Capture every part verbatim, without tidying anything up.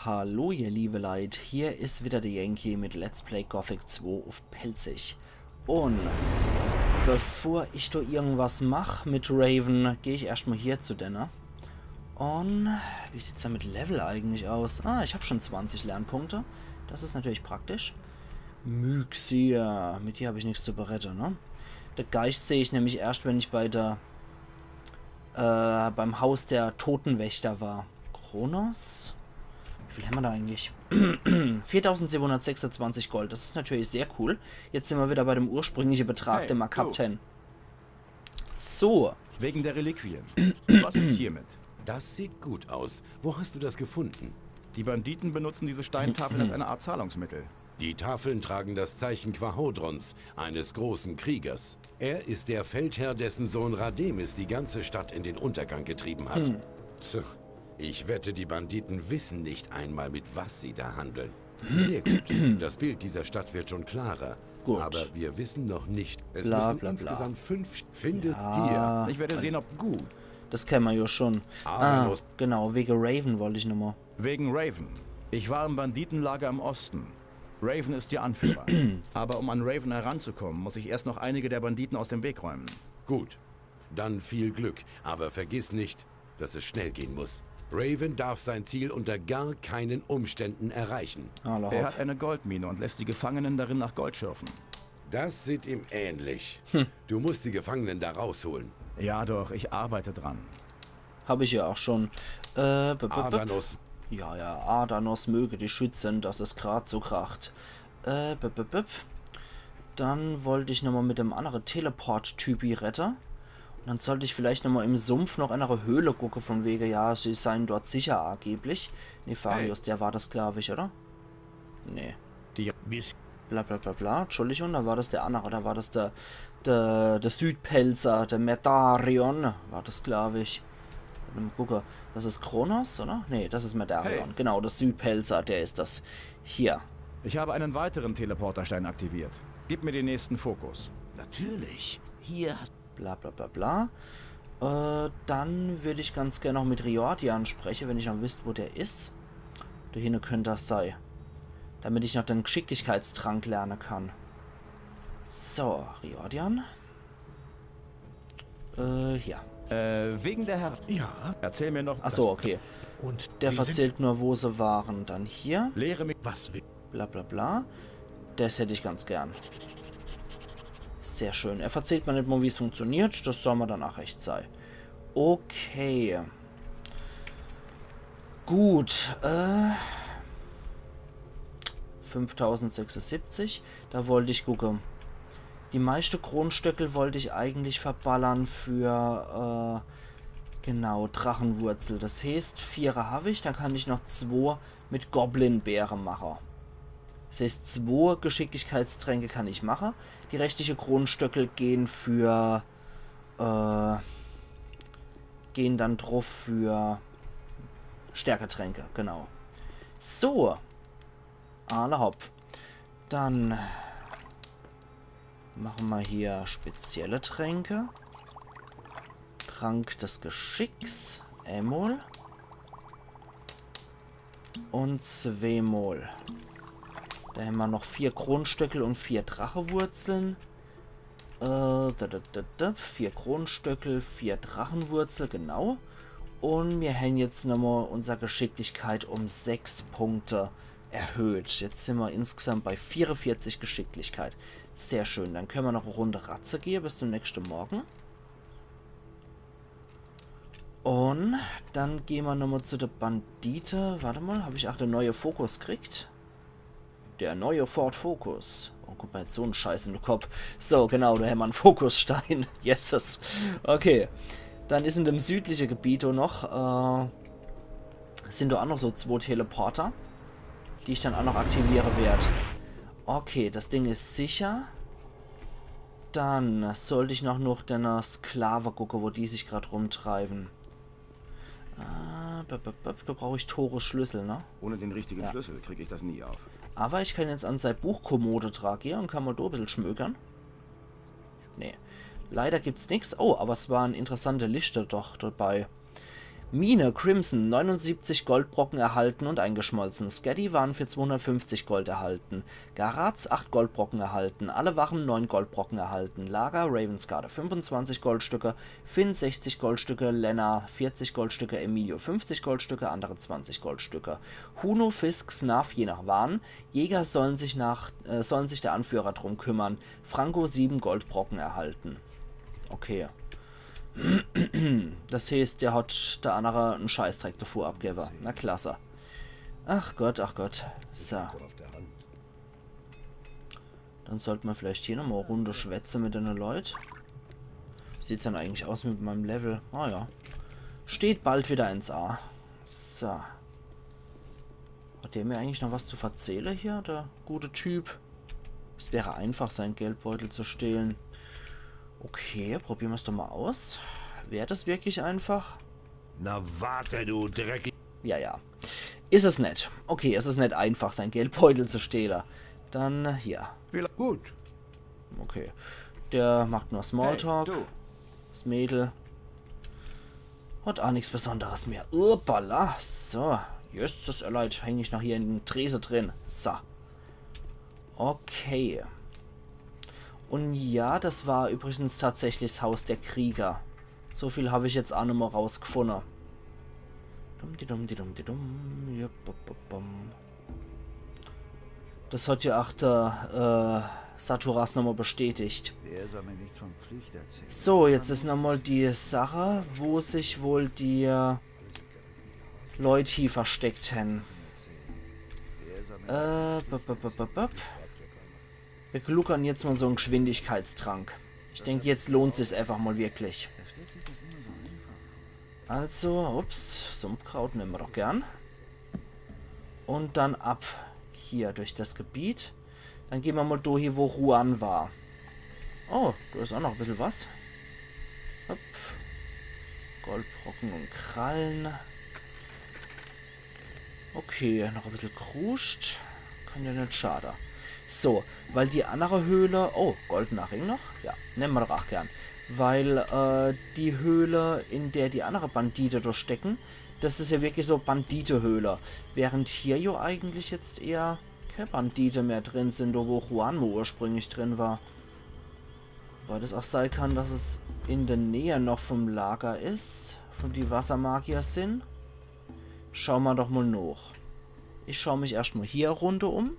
Hallo ihr liebe Leit, hier is wieder de Yankee mit Let's Play Gothic zwei uff Pälzisch. Un bevor ich do irgendwas mach mit Raven, geh ich erscht mol hier zu denne. Un wie sieht's dann mit Level eigentlich aus? Ah, ich hab schon zwanzig Lernpunkte. Das is natürlich praktisch. Myxir, mit dir hab ich nix zu berede, ne? De Geischt seh ich nämlich erscht, wenn ich bei der, äh, beim Haus der Totenwächter war. Kronos? Wie viel hämmer do eigentlich? Viertausendsiebenhundertsechsundzwanzig Gold, das is natürlich sehr cool. Jetzt sin mer wieder bei dem ursprüngliche Betrag, hey, den mer gehabt hen. So. Wegen der Reliquien. Was ist hiermit? Das sieht gut aus. Wo hast du das gefunden? Die Banditen benutzen diese Steintafeln als eine Art Zahlungsmittel. Die Tafeln tragen das Zeichen Quarhodrons, eines großen Kriegers. Er ist der Feldherr, dessen Sohn Rademis die ganze Stadt in den Untergang getrieben hat. Tja, ich wette, die Banditen wissen nicht einmal, mit was sie da handeln. Sehr gut. Das Bild dieser Stadt wird schon klarer. Gut. Aber wir wissen noch nicht. Es müssen insgesamt fünf. Finde hier. Ich werde sehen, ob gut. Das kenne mer jo schon. Ah, genau, wege Raven wollt ich nomol. Wegen Raven. Ich war im Banditenlager im Osten. Raven ist ihr Anführer. Aber um an Raven heranzukommen, muss ich erst noch einige der Banditen aus dem Weg räumen. Gut. Dann viel Glück. Aber vergiss nicht, dass es schnell gehen muss. Raven darf sein Ziel unter gar keinen Umständen erreichen. Er hat eine Goldmine und lässt die Gefangenen darin nach Gold schürfen. Das sieht ihm ähnlich. Du musst die Gefangenen da rausholen. Ja, doch, ich arbeite dran. Hab ich ja auch schon. Äh, b -b -b -b Adanos. Ja, ja, Adanos möge dich schützen, dass es grad so kracht. Äh, b -b -b -b Dann wollt ich nomol mit dem annere Teleport-Typi redde. Un dann sollt ich vielleicht nomol im Sumpf noch in ere Höhle gucke, von wege, ja, sie seien dort sicher angeblich. Nefarius, der war das, glaub ich, oder? Nee. Die bis Bla bla bla bla. Entschuldigung, da war das der annere, da war das der, der, der Südpälzer, der Medarion. War das, glaub ich. Mal gucke. Das is Kronos, oder? Nee, das is Medarion. Hey. Genau, das Südpälzer, der is das. Hier. Ich habe einen weiteren Teleporterstein aktiviert. Gib mir den nächsten Fokus. Natürlich. Hier hast Bla bla bla bla. Äh, dann würd ich ganz gern noch mit Riordian spreche, wenn ich dann wüsst, wo der is. Do hinne könnt das sei. Damit ich noch den Geschicklichkeitstrank lerne kann. So, Riordian. Äh, hier. Äh, wegen der Herr. Ja. Erzähl mir noch. Ach so, okay. Und der verzählt nur, wo se waren. Dann hier. Lehre mich, was will. Bla bla bla. Das hätt ich ganz gern. Sehr schön. Er verzählt mer net mol, wie's funktioniert. Das soll mer dann ach recht sei. Okay. Gut. Äh, fünftausendsechsundsiebzig. Da wollt ich gucke. Die meischte Kronstöckel wollt ich eigentlich verballern für, äh, genau, Drachenwurzel. Das heeßt, viere hab ich, dann kann ich noch zwo mit Goblin-Beere mache. Das heeßt, zwo Geschicklichkeitstränke kann ich mache. Die restliche Kronstöckel gehn für, äh, gehn dann druff für Stärketränke, genau. So. Alla hopp. Dann mache mer hier spezielle Tränke. Trank des Geschicks. Emol. Un zweemol. Do hämmer noch vier Kronstöckel un vier Drachewurzeln. Äh, da, da, da, da, vier Kronstöckel, vier Drachewurzel, genau. Un mir hän jetzt nomol unser Geschicklichkeit um sechs Punkte erhöht. Jetzt sin mer insgesamt bei vierevierzig Geschicklichkeit. Sehr schön. Dann könne mer noch e Runde Ratze gehe bis zum nächschte Morge. Un dann gehn mer nomol zu de Bandite. Wart emol, hab ich ach de neue Fokus kriegt? Der neue Ford Focus. Oh, guck mol, jetzt so en Scheiß in de Kopp. So, genau, do hämmer en Fokusstein. Yeses. Okay. Dann is in dem südliche Gebiet do noch, äh, sin do ach noch so zwo Teleporter, die ich dann ach noch aktiviere werd. Okay, das Ding is sicher. Dann sollt ich noch, noch de Sklave gucke, wo die sich grad rumtreiben. Äh, b, b, b, do brauch ich Tores Schlüssel, ne? Ohne den richtigen Schlüssel krieg ich das nie auf. Awwer ich kann jetzt an sei Buchkommode dra gehe un kann mol do e bissel schmökere. Nee. Leider gibt's nix. Oh, awwer es war en interessante Lischte doch dabei. Mine, Crimson, neunundsiebzig Goldbrocken erhalten und eingeschmolzen. Skadi waren für zweihundertfünfzig Gold erhalten. Garaz, acht Goldbrocken erhalten. Alle Wachen, neun Goldbrocken erhalten. Lager, Ravensguard, fünfundzwanzig Goldstücke. Finn, sechzig Goldstücke. Lena, vierzig Goldstücke. Emilio, fünfzig Goldstücke. Andere, zwanzig Goldstücke. Huno, Fisk, Snarf, je nach Waren. Jäger sollen sich nach, äh, sollen sich der Anführer drum kümmern. Franco, sieben Goldbrocken erhalten. Okay. Das heeßt, der hat der annere en Scheißdreck dafür abgewwe. Na klasse. Ach Gott, ach Gott. So. Dann sollt mer vielleicht hier nochmal e Runde schwätze mit dene Leut. Wie sieht's dann eigentlich aus mit meinem Level? Ah ja. Steht bald wieder eins A. So. Hat der mir eigentlich noch was zu verzähle hier, der gute Typ? Es wäre einfach, seinen Geldbeutel zu stehlen. Okay, probiere mer's doch mal aus. Wär das wirklich einfach? Na warte, du dreckig. Ja, ja. Is es net. Okay, es is net einfach, seinen Geldbeutel zu stehle. Dann hier. Gut. Okay. Der macht nur Smalltalk. Hey, du. Das Mädel. Hat auch nix Besonderes mehr. Uppala. So. Jesses, Leit, häng ich noch hier in dem Trese drin. So. Okay. Und ja, das war übrigens tatsächlich das Haus der Krieger. So viel hab ich jetzt auch nochmal rausgefunden. Dum, di dum, di dum, di dum. Jupp, bum, bum, bum. Das hat ja auch der äh, Saturas nochmal bestätigt. Wer soll mir nichts von Pflicht erzählen? So, jetzt is nochmal die Sache, wo sich wohl die äh, Leut hier versteckt hän. Äh, bop, bop, bop, bop, bop. Wir gluckern jetzt mal so en Geschwindigkeitstrank. Ich denk, jetzt lohnt sich's einfach mal wirklich. Also, ups, Sumpfkraut nemme mer doch gern. Und dann ab hier durch das Gebiet. Dann gehn mer mal do hie, wo Juan war. Oh, do is auch noch e bissel was. Hopp. Goldbrocken und Krallen. Okay, noch e bissel Kruscht. Kann ja net schade. So, weil die annere Höhle... Oh, goldener Ring noch? Ja, nemme mer doch auch gern. Weil äh, die Höhle, in der die annere Bandite do stecken, das is ja wirklich so Banditehöhle. Während hier jo eigentlich jetzt eher kee Bandite mehr drin sin, do wo Juan mo ursprünglich drin war. Weil das auch sei kann, dass es in der Nähe noch vom Lager is, wo die Wassermagier sin. Schau mer doch mal noch. Ich schau mich erscht mal hier e Runde um.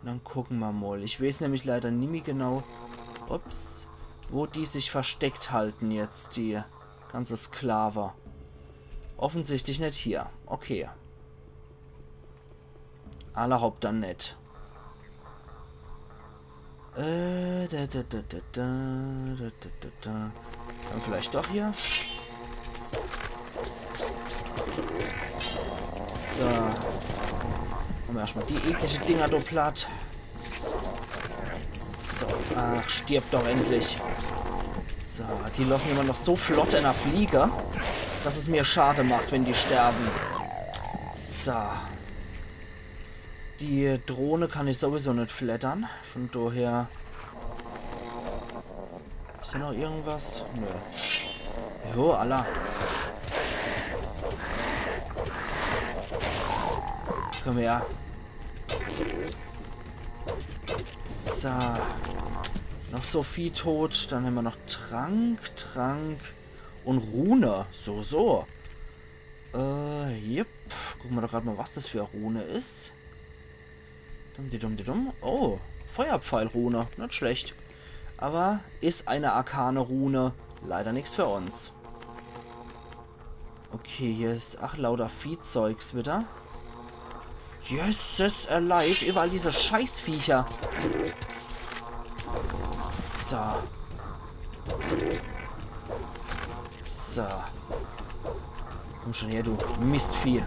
Dann gucken mer mal. Ich weeß nämlich leider nimmi genau, ups, wo die sich versteckt halten jetzt, die ganze Sklave. Offensichtlich net hier. Okay. Alla hopp dann net. Äh, da, da, da. Dann vielleicht doch hier. So. Mache mer erscht mal die eklige Dinger do platt. So, ach, stirb doch endlich. So, die lassen immer noch so flott einer fliege, dass es mir schade macht, wenn die sterben. So. Die Drohne kann ich sowieso net flattern. Von daher. Is hier noch irgendwas? Nö. Jo, alla. Komm her. So. Noch so viel tot. Dann hämmer noch Trank, Trank und Rune. So, so. Äh, yep. Gucke mer doch grad mal, was das für e Rune is. Dum, di dum, di dum. Oh, Feuerpfeilrune. Net schlecht. Aber is eine arkane Rune. Leider nix für uns. Okay, hier is, ach, lauter Viehzeugs wieder. Jesses, Leit, überall diese Scheißviecher. So. So. Komm schon her, du Mistvieh.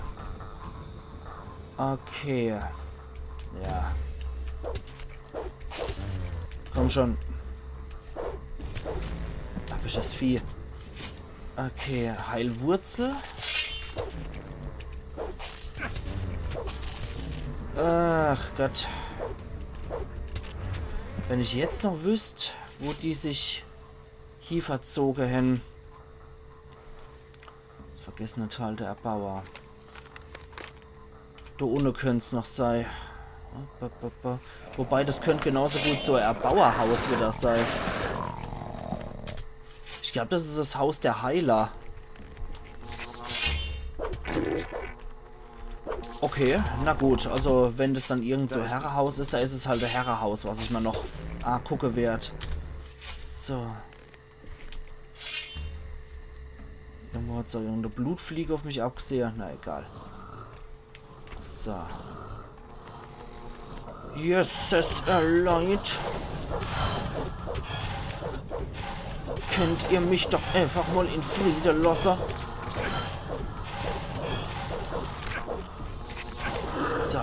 Okay. Ja. Komm schon. Hab ich das Vieh. Okay, Heilwurzel. Ach Gott. Wenn ich jetzt noch wüsst, wo die sich hie verzoge hän. Vergessener Teil der Erbauer. Do unne könnt's noch sei. Ba, ba, ba. Wobei, das könnt genauso gut so e Erbauerhaus wieder sei. Ich glaub, das is das Haus der Heiler. Okay, na gut. Also, wenn das dann irgend so Herrehaus is, da is es halt e Herrehaus, was ich mal noch angucke werd. So. Irgendwo hat so irgendeine Blutfliege auf mich abgesehen. Na egal. So. Jesses, ihr Leit. Könnt ihr mich doch einfach mal in Friede lassen? So.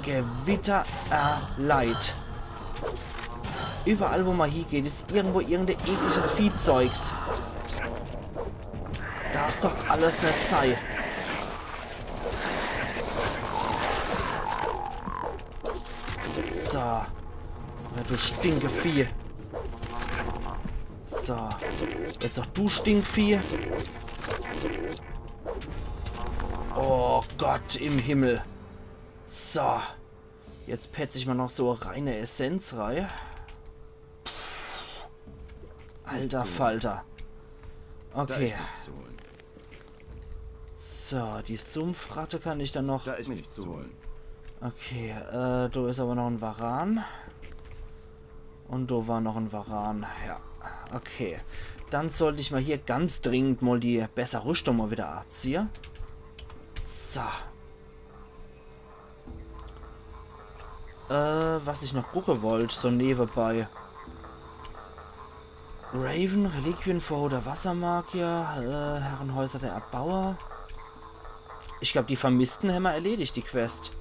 Gewitter, äh, Leit. Überall, wo man hiegeht, is irgendwo irgendein ekliges Viehzeugs. Darf's doch alles net sei. So. Na, du Stinkevieh. So. Jetzt noch du Stinkvieh. Oh Gott im Himmel. So. Jetzt petz ich mal noch so reine Essenz rei. Alter Falter. Okay. So, die Sumpfratte kann ich dann noch. Da is nichts zu holen. Okay, äh, do is aber noch en Varan. Und do war noch en Varan. Ja, okay. Dann sollt ich mal hier ganz dringend mal die bessere Rüstung mal wieder anziehe. So. Äh, was ich noch gucke wollt, so nebenbei. Raven, Reliquien vor oder Wassermagier, äh, Herrenhäuser der Erbauer. Ich glaub, die Vermissten hämmer erledigt, die Quest.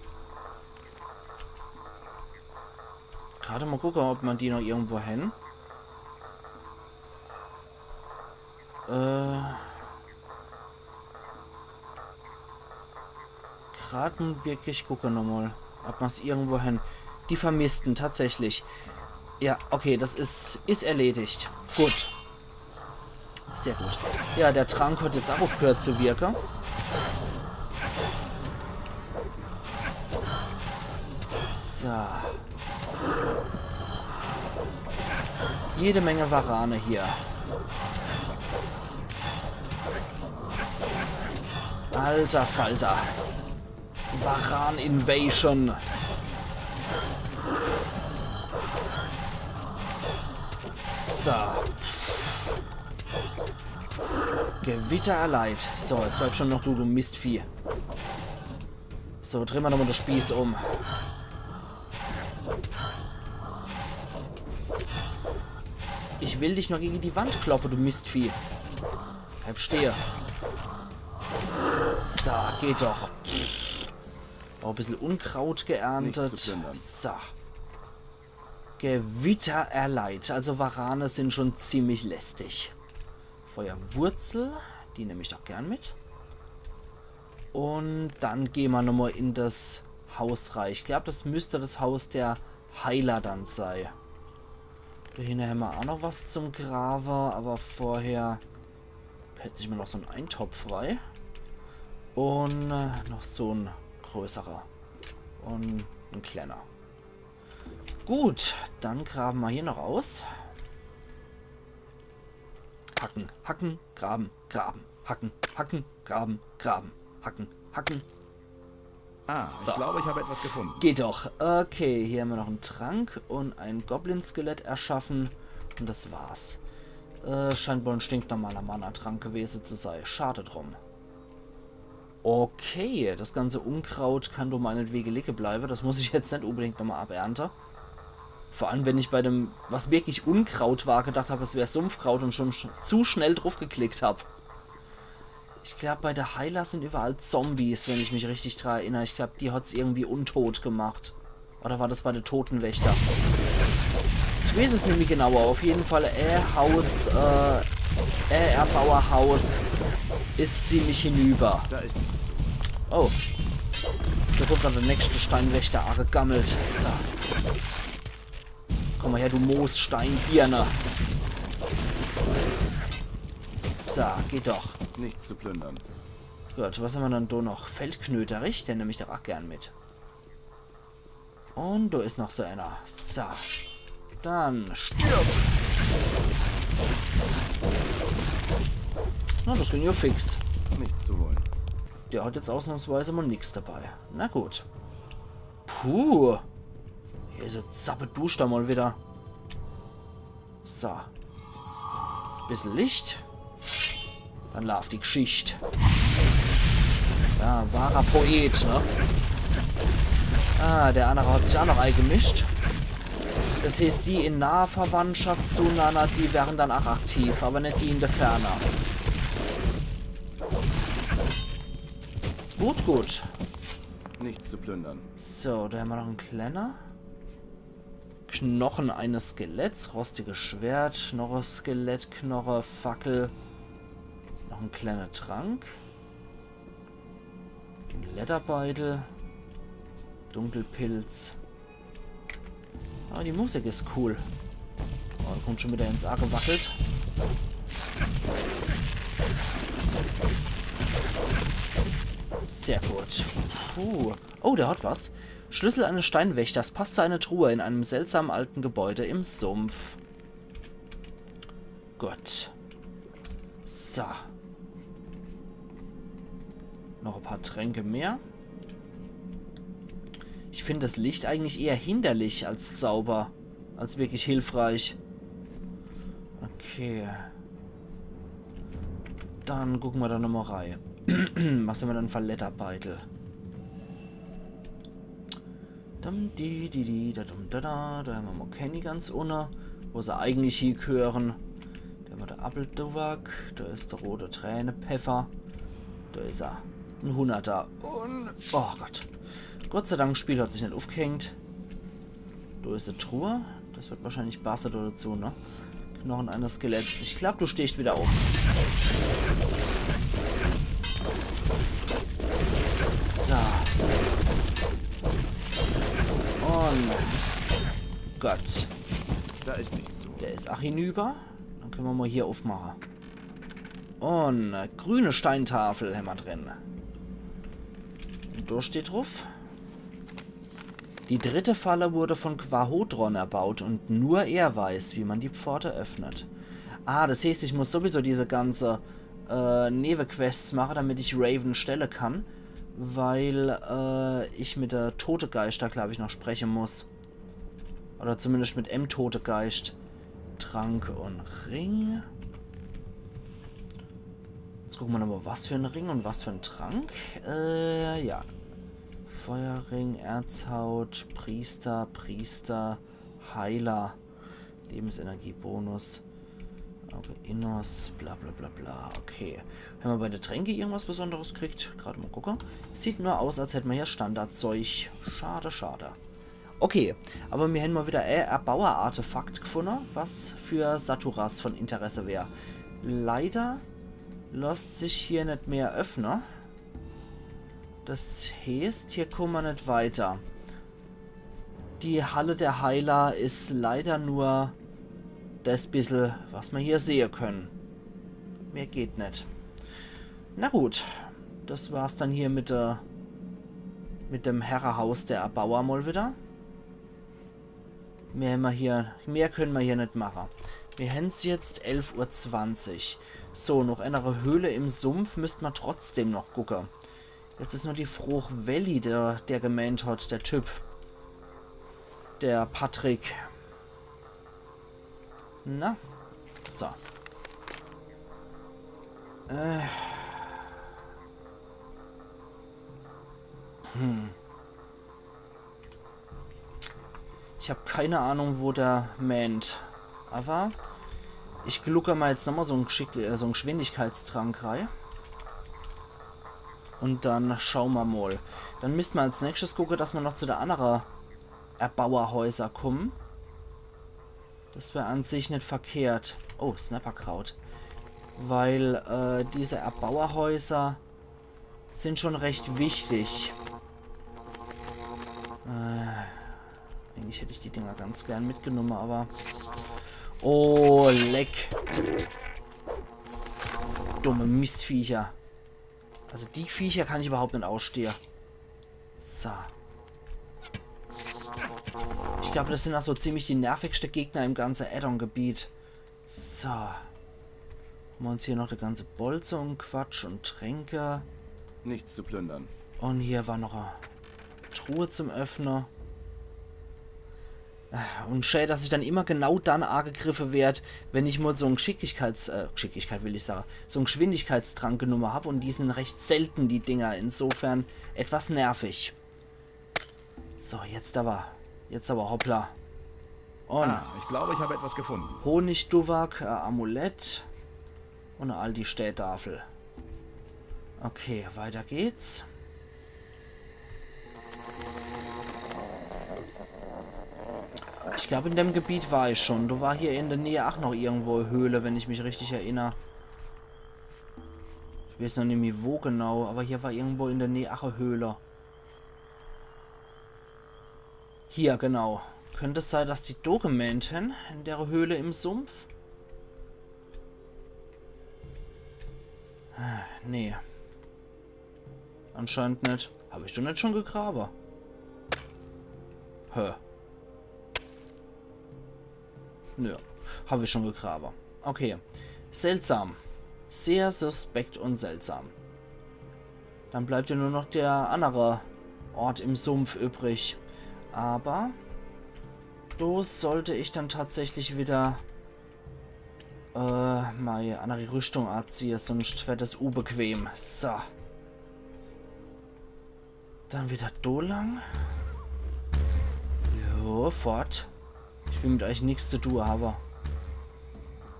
Grad mal gucke, ob man die noch irgendwo hen. Äh. Grad mal wirklich gucke nochmal, ob man's irgendwo hen. Die Vermissten, tatsächlich. Ja, okay, das is, is erledigt. Gut. Sehr gut. Ja, der Trank hat jetzt auch aufgehört zu wirken. So. Jede Menge Varane hier. Alter Falter. Varan Invasion. So. Gewitter erleid. So, jetzt bleib schon noch du, du Mistvieh. So, dreh mal nochmal den Spieß um. Ich will dich noch gegen die Wand kloppe, du Mistvieh. Bleib stehe. So, geht doch. Auch ein bisschen Unkraut geerntet. Nichts zu plündern. So. Gewitter erleid. Also Varane sind schon ziemlich lästig. Feuerwurzel, die nehm ich doch gern mit. Und dann geh ma nochmal in das Haus rein. Ich glaub, das müsste das Haus der Heiler dann sei. Do hinne hämmer auch noch was zum Grabe, aber vorher petz ich mir noch so en Eintopf frei. Und äh, noch so en größerer. Und en kleiner. Gut, dann graben ma hier noch aus. Hacken, hacken, graben, graben, hacken, hacken, graben, graben, hacken, hacken. Ah, ich glaube, ich habe etwas gefunden. Geht doch. Okay, hier hämmer noch en Trank und ein Goblin-Skelett erschaffen. Und das war's. Äh, scheint wohl en stinknormaler Mana-Trank gewesen zu sei. Schade drum. Okay, das ganze Unkraut kann doch meinetwege liege bleibe. Das muss ich jetzt net unbedingt nochmal abernte. Vor allem, wenn ich bei dem, was wirklich Unkraut war, gedacht hab, es wär Sumpfkraut und schon sch zu schnell draufgeklickt hab. Ich glaub, bei der Heiler sind überall Zombies, wenn ich mich richtig dran erinner. Ich glaub, die hat's irgendwie untot gemacht. Oder war das bei de Totenwächter? Ich weeß es nimmi genauer. Auf jeden Fall, äh, Haus, äh, äh, Erbauerhaus is ziemlich hinüber. Da ist nichts zu holen. Oh. Da kommt dann der nächste Steinwächter angegammelt. So. Komm mal her, du Moossteinbirne. So, geht doch. Nichts zu plündern. Gut, was hämmer dann do noch? Feldknöterich, den nemm ich doch ach gern mit. Un do is noch so einer. So. Dann stirb! Na, das ging ja fix. Nichts zu holen. Der hat jetzt ausnahmsweise mal nix dabei. Na gut. Puh. Hier is jetzt zappeduster mal wieder. So. Bissel Licht. Dann laaft die Gschicht. Ja, wahrer Poet, ne? Ah, der annere hat sich ach noch eigemischt. Das heeßt, die in naher Verwandtschaft zueinander, die wären dann ach aktiv, aber net die in der Ferne. Gut, gut. Nichts zu plündern. So, do hämmer noch en kleiner. Knochen eines Skeletts, rostiges Schwert, noch e Skelettknoche, Fackel, noch en kleiner Trank, en Lederbeitel, Dunkelpilz. Aber die Musik is cool. Oh, do kommt schon wieder ins Arge gewackelt. Sehr gut. Puh. Oh, der hat was. Schlüssel eines Steinwächters, passt zu einer Truhe in einem seltsamen alten Gebäude im Sumpf. Gut. So. Noch e paar Tränke mehr. Ich find das Licht eigentlich eher hinderlich als Zauber, als wirklich hilfreich. Okay. Dann gucke mer do nochmal rei. Was hämmer dann für Lederbeitel? Dum, di, di, di, da, dum, da, da. Do hämmer mal Kenny ganz unne, wo se eigentlich hiegehören. Do hämmer de Appelduwak, do is de rote Tränepeffer. Do is er. En Hunnerter. Un, oh Gott. Gott sei Dank, das Spiel hat sich net uffgehängt. Do is e Truhe. Das wird wahrscheinlich basse do dazu, ne? Knochen eines Skeletts. Ich glaub, du stehst wieder auf. So. Un Gott. Da is nichts zu holen. Der is ach hinüber. Dann könne mer mal hier uffmache. Un, äh, grüne Steintafel hämmer drin. Un do steht druff: Die dritte Falle wurde von Quarhodron erbaut und nur er weiß, wie man die Pforte öffnet. Ah, das heeßt, ich muss sowieso diese ganze, äh, Newequests mache, damit ich Raven stelle kann, weil, äh, ich mit de Totegeischter, glaub ich, noch spreche muss. Oder zumindest mit em Totegeischt. Trank un Ring. Jetzt gucke mer nochmal, was für en Ring un was für en Trank. Äh, ja. Feuerring, Erzhaut, Priester, Priester, Heiler, Lebensenergiebonus, Auge Innos, bla bla bla bla. Okay. Hämmer bei de Tränke irgendwas Besonderes gekriegt? Grad mal gucke. Sieht nur aus, als hätt mer hier Standardzeug. Schade, schade. Okay, aber mir hän mal wieder e Erbauer-Artefakt gefunne, was für Saturas von Interesse wär. Leider losst sich hier net mehr öffne. Das heeßt, hier kumme mer net weiter. Die Halle der Heiler is leider nur das bissel, was mer hier sehe könne. Mehr geht net. Na gut, das war's dann hier mit der, mit dem Herrehaus der Erbauer mal wieder. Mehr hämmer hier, mehr könne mer hier net mache. Mir hän's jetzt elf Uhr zwanzig. So, noch änere Höhle im Sumpf müsst mer trotzdem noch gucke. Jetzt is nur die Froch, welli der, der gemeent hat, der Typ. Der Patrick. Na? So. Äh. Hm. Ich hab keine Ahnung, wo der meent. Aber ich glucker mal jetzt nochmal so en Geschick-, äh, so en Geschwindigkeitstrank rei. Un dann schaue mer mal. Dann misst mer als nächstes gucke, dass mer noch zu de annere Erbauerhäuser kumme. Das wär an sich net verkehrt. Oh, Snapperkraut. Weil, äh, diese Erbauerhäuser sind schon recht wichtig. Äh, eigentlich hätt ich die Dinger ganz gern mitgenumme, aber... Oh, leck. dumme Mistviecher. Also die Viecher kann ich überhaupt net ausstehe. So. Ich glaub, das sind auch so ziemlich die nervigste Gegner im ganze Addon-Gebiet. So. Hole mer uns hier noch de ganze Bolze und Quatsch und Tränke. Nichts zu plündern. Und hier war noch e Truhe zum Öffne. Und schä, dass ich dann immer genau dann agegriffe werd, wenn ich mal so en Geschicklichkeits-, äh, Geschicklichkeit will ich sage, so en Geschwindigkeitstrank genumme hab und die sind recht selten, die Dinger. Insofern etwas nervig. So, jetzt aber. Jetzt aber hoppla. Und Ah, ich glaube, ich habe etwas gefunden. Honigduwak, äh, Amulett und e aldi Steetafel. Okay, weiter geht's. Ich glaub, in dem Gebiet war ich schon. Do war hier in der Nähe ach noch irgendwo e Höhle, wenn ich mich richtig erinner. Ich weiß noch nimmi wo genau, aber hier war irgendwo in der Nähe ach e Höhle. Hier, genau. Könnt es sei, dass die do gemähnt hen, in der Höhle im Sumpf? Nee. Anscheinend net. Hab ich do net schon gegrabe? Hä? Nö. Hab ich schon gegrabe. Okay. Seltsam. Sehr suspekt und seltsam. Dann bleibt ja nur noch der andere Ort im Sumpf übrig. Aber do sollte ich dann tatsächlich wieder, äh, mei annere Rüstung anziehe, sonst werd es unbequem. So. Dann wieder do lang. Jo, fort. Ich will mit euch nix zu tun haben.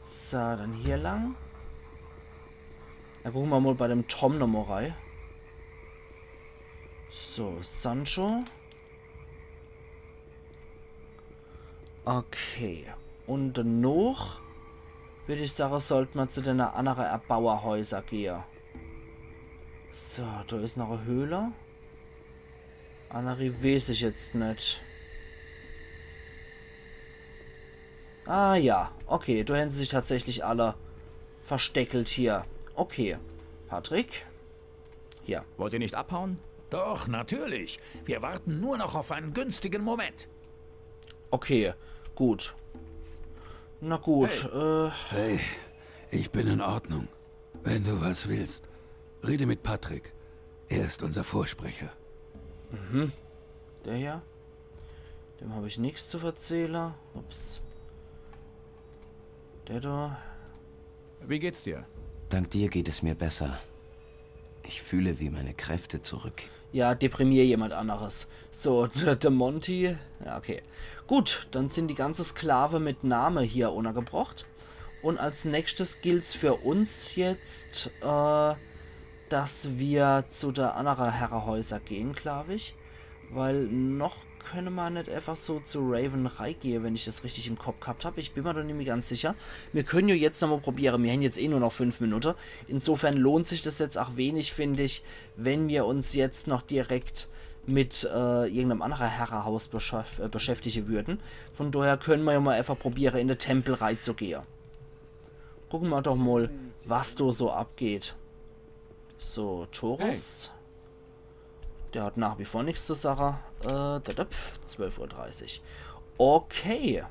So, dann hier lang. Dann gucke mer mal bei dem Tom nochmal rei. So, Sancho. Okay. Und danoch, würd ich sage, sollt mer zu dene annere Erbauerhäuser gehe. So, do is noch e Höhle. Annere wees ich jetzt net. Ah ja, okay, do hän se sich tatsächlich alle versteckelt hier. Okay, Patrick. Hier. Wollt ihr nicht abhauen? Doch, natürlich. Wir warten nur noch auf einen günstigen Moment. Okay, gut. Na gut, äh, Hey, ich bin in Ordnung. Wenn du was willst, rede mit Patrick. Er ist unser Vorsprecher. Der hier? Dem hab ich nix zu verzähle. Ups. Der do. Wie geht's dir? Dank dir geht es mir besser. Ich fühle, wie meine Kräfte zurück. Ja, deprimier jemand anderes. So, der, der Monty. Ja, okay. Gut, dann sind die ganze Sklave mit Name hier unnergebrocht. Und als nächstes gilt's für uns jetzt, äh, dass wir zu der annere Herrehäuser gehen, glaub ich. Weil noch könne mer net einfach so zu Raven reigehe, wenn ich das richtig im Kopp gehabt hab. Ich bin mer do nimmi ganz sicher. Mir können jo jetzt nochmal probiere. Mir hän jetzt eh nur noch fünf Minute. Insofern lohnt sich das jetzt ach wenig, find ich, wenn mir uns jetzt noch direkt mit, äh, irgendeinem annere Herrehaus beschäf-, äh, beschäftige würden. Von daher können mer jo mal einfach probiere, in de Tempel reizugehe. Gucke mer doch mal, was do so abgeht. So, Torus. Der hat nach wie vor nix zu sage. Äh, dadap, zwölf Uhr dreißig. Okay.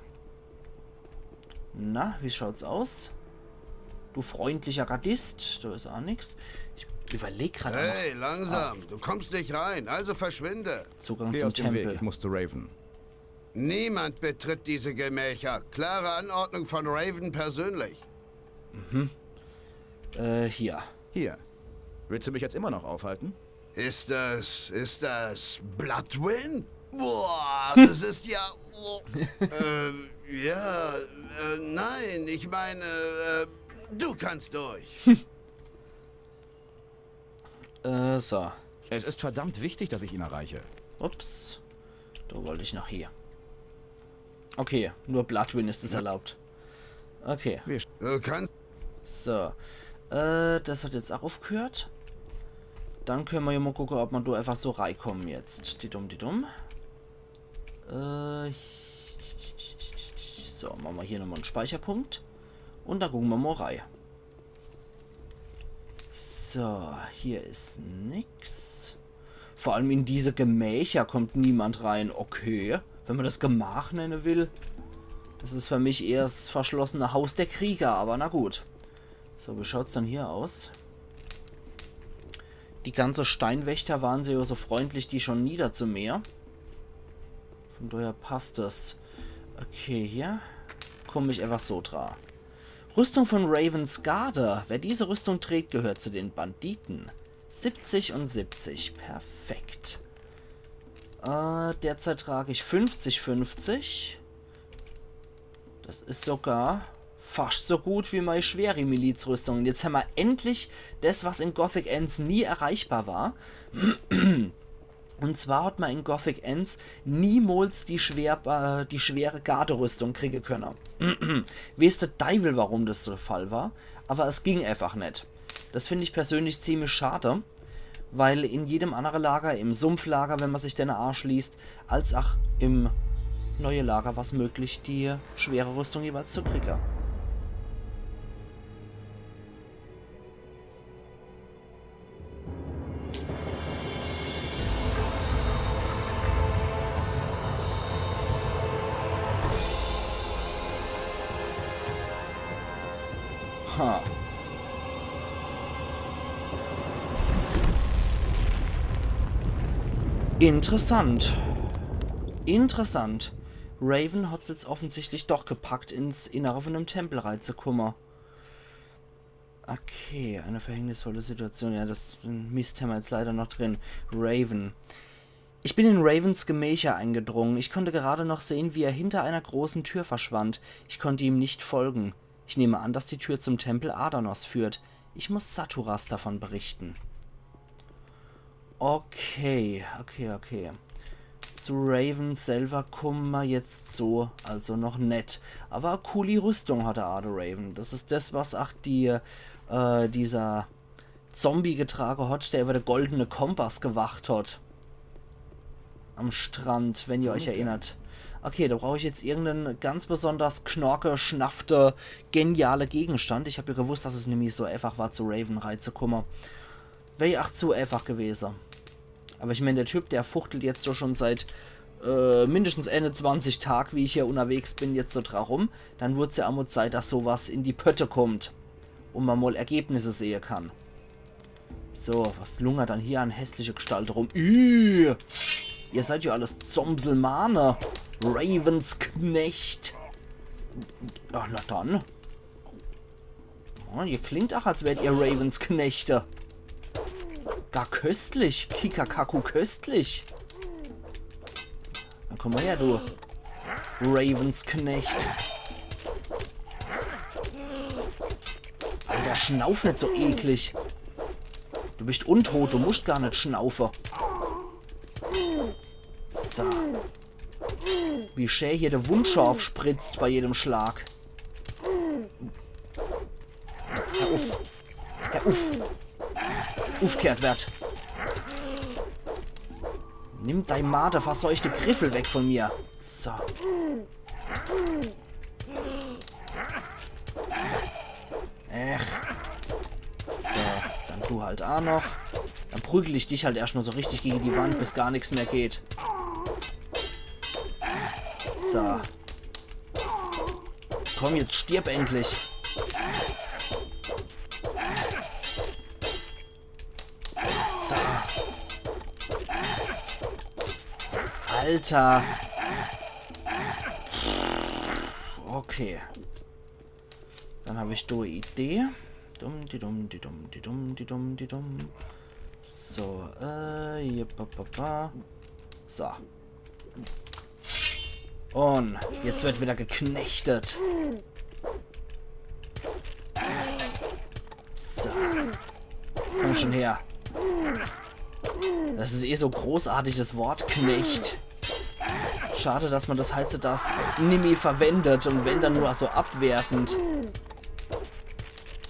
Na, wie schaut's aus? Du freundlicher Gardist, do is ach nix. Ich überleg grad noch. Hey, langsam, du kommst nicht rein, also verschwinde. Zugang Geh zum aus dem Weg, Tempel. Ich muss zu Raven. Niemand betritt diese Gemächer. Klare Anordnung von Raven persönlich. Äh, hier. Hier. Willst du mich jetzt immer noch aufhalten? Ist das, ist das Bloodwyn? Boah, das ist ja, oh, ähm, ja, äh, nein, ich meine, äh, du kannst durch. Äh, so. Es ist verdammt wichtig, dass ich ihn erreiche. Ups. Do wollt ich noch hier. Okay, nur Bloodwyn is es erlaubt. Okay. Du kannst So. Äh, das hat jetzt ach aufgehört. Dann können mer jo mal gucke, ob mer do einfach so reikommen jetzt. Die dumm, die dumm. Äh, so, mache mer hier nochmal en Speicherpunkt. Und dann gucke mer mal rei. So, hier is nix. Vor allem in diese Gemächer kommt niemand rein. Okay, wenn ma das Gemach nenne will. Das is für mich eher das verschlossene Haus der Krieger, aber na gut. So, wie schaut's dann hier aus? Die ganze Steinwächter waren se ja so freundlich, die schon niederzumähe. Von daher passt das. Okay, hier komm ich einfach so dra. Rüstung von Ravens Garde. Wer diese Rüstung trägt, gehört zu den Banditen. Siebzig und siebzig. Perfekt. Äh, derzeit trag ich fünfzig fünfzig. Das is sogar fascht so gut wie mei schwere Milizrüstung. Und jetzt hämmer endlich das, was in Gothic eens nie erreichbar war. Und zwar hat ma in Gothic eens niemals die, schwer, äh, die schwere Garderüstung kriege könne. Weeß de Deiwel, warum das so de Fall war, aber es ging einfach net. Das find ich persönlich ziemlich schade, weil in jedem andere Lager, im Sumpflager, wenn ma sich denne anschließt, als ach im neue Lager war's möglich, die schwere Rüstung jeweils zu kriege. Ha. Interessant. Interessant. Raven hat's jetzt offensichtlich doch gepackt, ins Innere von dem Tempel reizukumme. Okay, eine verhängnisvolle Situation. Ja, das Mist hämmer jetzt leider noch drin. Raven. Ich bin in Ravens Gemächer eingedrungen. Ich konnte gerade noch sehen, wie er hinter einer großen Tür verschwand. Ich konnte ihm nicht folgen. Ich nehme an, dass die Tür zum Tempel Adanos führt. Ich muss Saturas davon berichten. Okay, okay, okay. Zu Raven selber kumme ma jetzt so also noch net. Aber cooli Rüstung hat de Raven. Das is das, was ach die, äh, dieser Zombie getrage hat, der über de goldene Kompass gewacht hat. Am Strand, wenn ihr euch erinnert. Okay, da brauch ich jetzt irgendeine ganz besonders knorke, schnaffte, geniale Gegenstand. Ich hab ja gewusst, dass es nämlich so einfach war, zu Raven reizukumme. Wär ja ach zu einfach gewese. Aber ich mein, der Typ, der fuchtelt jetzt so schon seit, äh, mindestens einundzwanzig Tag, wie ich hier unterwegs bin, jetzt so dra rum. Dann wird's ja ach mol Zeit, dass sowas in die Pötte kommt. Und ma mol Ergebnisse sehe kann. So, was lungert dann hier an hässliche Gestalt rum? Ih! Ihr seid ja alles Zomselmane. Ravens Knecht. Ach, na dann. Oh, ihr klingt ach, als wärt ihr Ravens Knechte. Gar köstlich. Kikakaku köstlich. Na, komm mol her, du Ravens Knecht. Alter, schnauf net so eklig. Du bist untot, du musst gar net schnaufe. So. Wie schä hier de Wundscharf spritzt bei jedem Schlag. Hör uff. Hör uff. Uffgehört werd. Nimm dei madeverseuchte Griffel weg von mir. So. Ach. So, dann du halt ach noch. Dann prügel ich dich halt erscht mol so richtig gege die Wand, bis gar nix mehr geht. So. Komm, jetzt stirb endlich. So. Alter. Okay. Dann hab ich do e Idee. Dumm, di dumm, di dumm, di dumm, di dumm, di dumm. So, äh, hier, ba, ba, ba. So. Und jetzt wird wieder geknechtet. So. Komm schon her. Das is eh so großartiges Wort, Knecht. Schade, dass man das heutzutage nimmi verwendet und wenn dann nur so abwertend.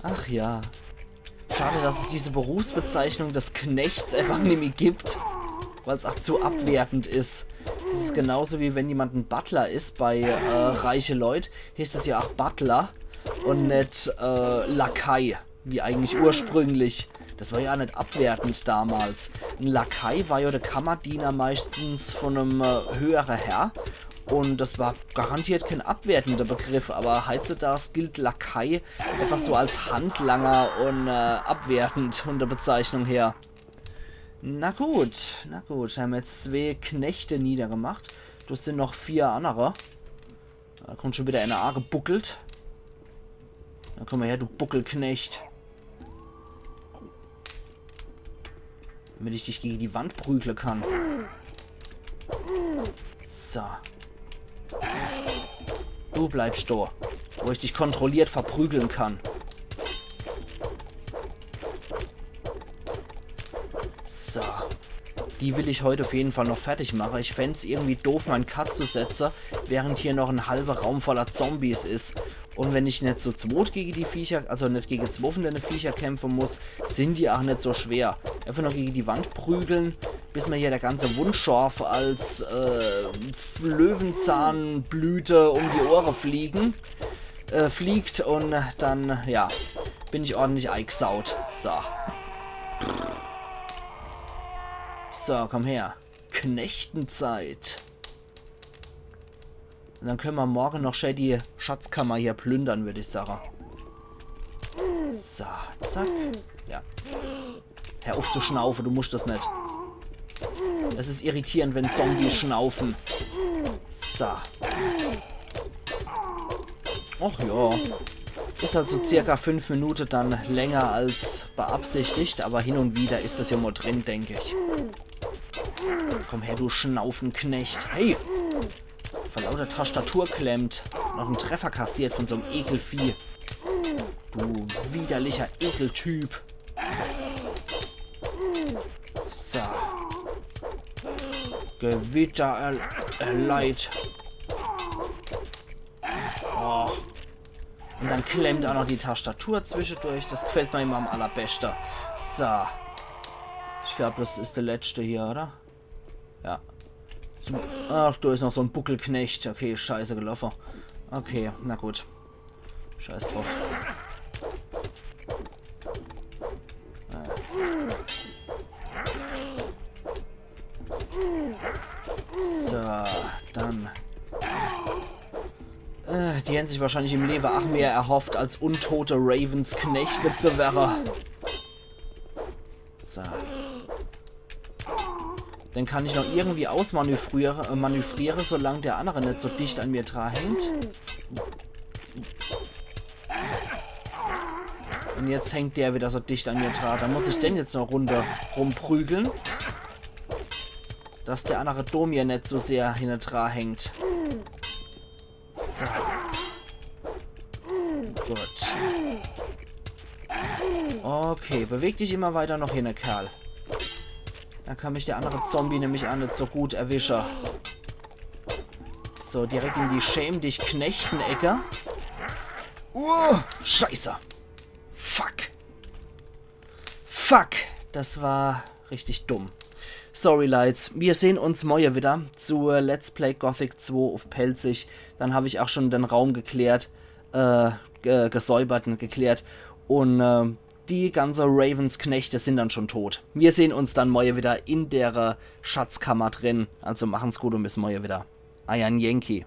Ach ja. Schade, dass es diese Berufsbezeichnung des Knechts einfach nimmi gibt, weil's ach zu abwertend is. Das is genauso wie wenn jemand en Butler is bei, äh, reiche Leut, heißt es ja ach Butler und net, äh, Lakai. wie eigentlich ursprünglich. Das war ja net abwertend damals. En Lakai war ja de Kammerdiener meistens von em äh, höhere Herr. Und das war garantiert kein abwertender Begriff, aber heutzutage gilt Lakai einfach so als Handlanger und äh, abwertend von der Bezeichnung her. Na gut, na gut, haben jetzt zwee Knechte niedergemacht. Das sind noch vier andere. Da kommt schon wieder einer angebuckelt. Na komm mal her, du Buckelknecht. Damit ich dich gegen die Wand prügle kann. So. Du bleibst da, wo ich dich kontrolliert verprügeln kann. So. Die will ich heut auf jeden Fall noch fertig mache. Ich fänd's irgendwie doof, mein Cut zu setze, während hier noch en halwer Raum voller Zombies is. Und wenn ich net zu zweit gegen die Viecher, also net gegen zwee von dene Viecher kämpfe muss, sind die ach net so schwer. Einfach nur gegen die Wand prügeln, bis mir hier der ganze Wundschorf als äh, Löwenzahnblüte um die Ohre fliegen, äh, fliegt und dann, ja, bin ich ordentlich eigesaut. So. So, komm her. Knechtenzeit. Und dann können wir morgen noch schnell die Schatzkammer hier plündern, würde ich sagen. So, zack. Ja. Hör auf zu schnaufen, du musst das net. Es ist irritierend, wenn Zombies schnaufen. So. Ach ja. Ist halt so circa fünf Minuten dann länger als beabsichtigt, aber hin und wieder ist das ja mal drin, denke ich. Komm her, du Schnaufenknecht. Hey! Vor lauter Tastatur klemmt. Noch en Treffer kassiert von so'm Ekelvieh. Du widerlicher Ekeltyp. So. Gewitter er, erleidet. Oh. Und dann klemmt auch noch die Tastatur zwischendurch. Das gefällt mir immer am allerbeste. So. Ich glaub, das ist der letzte hier, oder? Ja. So, ach, da ist noch so ein Buckelknecht. Okay, scheiße gelaufen. Okay, na gut. Scheiß drauf. Äh. So, dann. Äh, die haben sich wahrscheinlich im Leben auch mehr erhofft, als untote Ravens Knechte zu werden. So. Den kann ich noch irgendwie ausmanövrieren, äh, manövrieren, solange der andere nicht so dicht an mir dran hängt. Und jetzt hängt der wieder so dicht an mir dran. Da muss ich den jetzt noch Runde rumprügeln. Dass der andere Dom hier nicht so sehr hinne dran hängt. So. Gut. Okay, beweg dich immer weiter noch hin, Kerl. Dann kann mich der andere Zombie nämlich auch nicht so gut erwischen. So, direkt in die Schäm-dich-Knechten-Ecke. Uh, scheiße. Fuck. Fuck. Das war richtig dumm. Sorry, Leute. Wir sehen uns morgen wieder zu Let's Play Gothic zwei auf Pälzisch. Dann habe ich auch schon den Raum geklärt, äh, ge gesäubert und geklärt. Und äh, die ganze Ravens Knechte sind dann schon tot. Wir sehen uns dann morgen wieder in der äh, Schatzkammer drin. Also machen's gut und bis morgen wieder. Eier Yankee.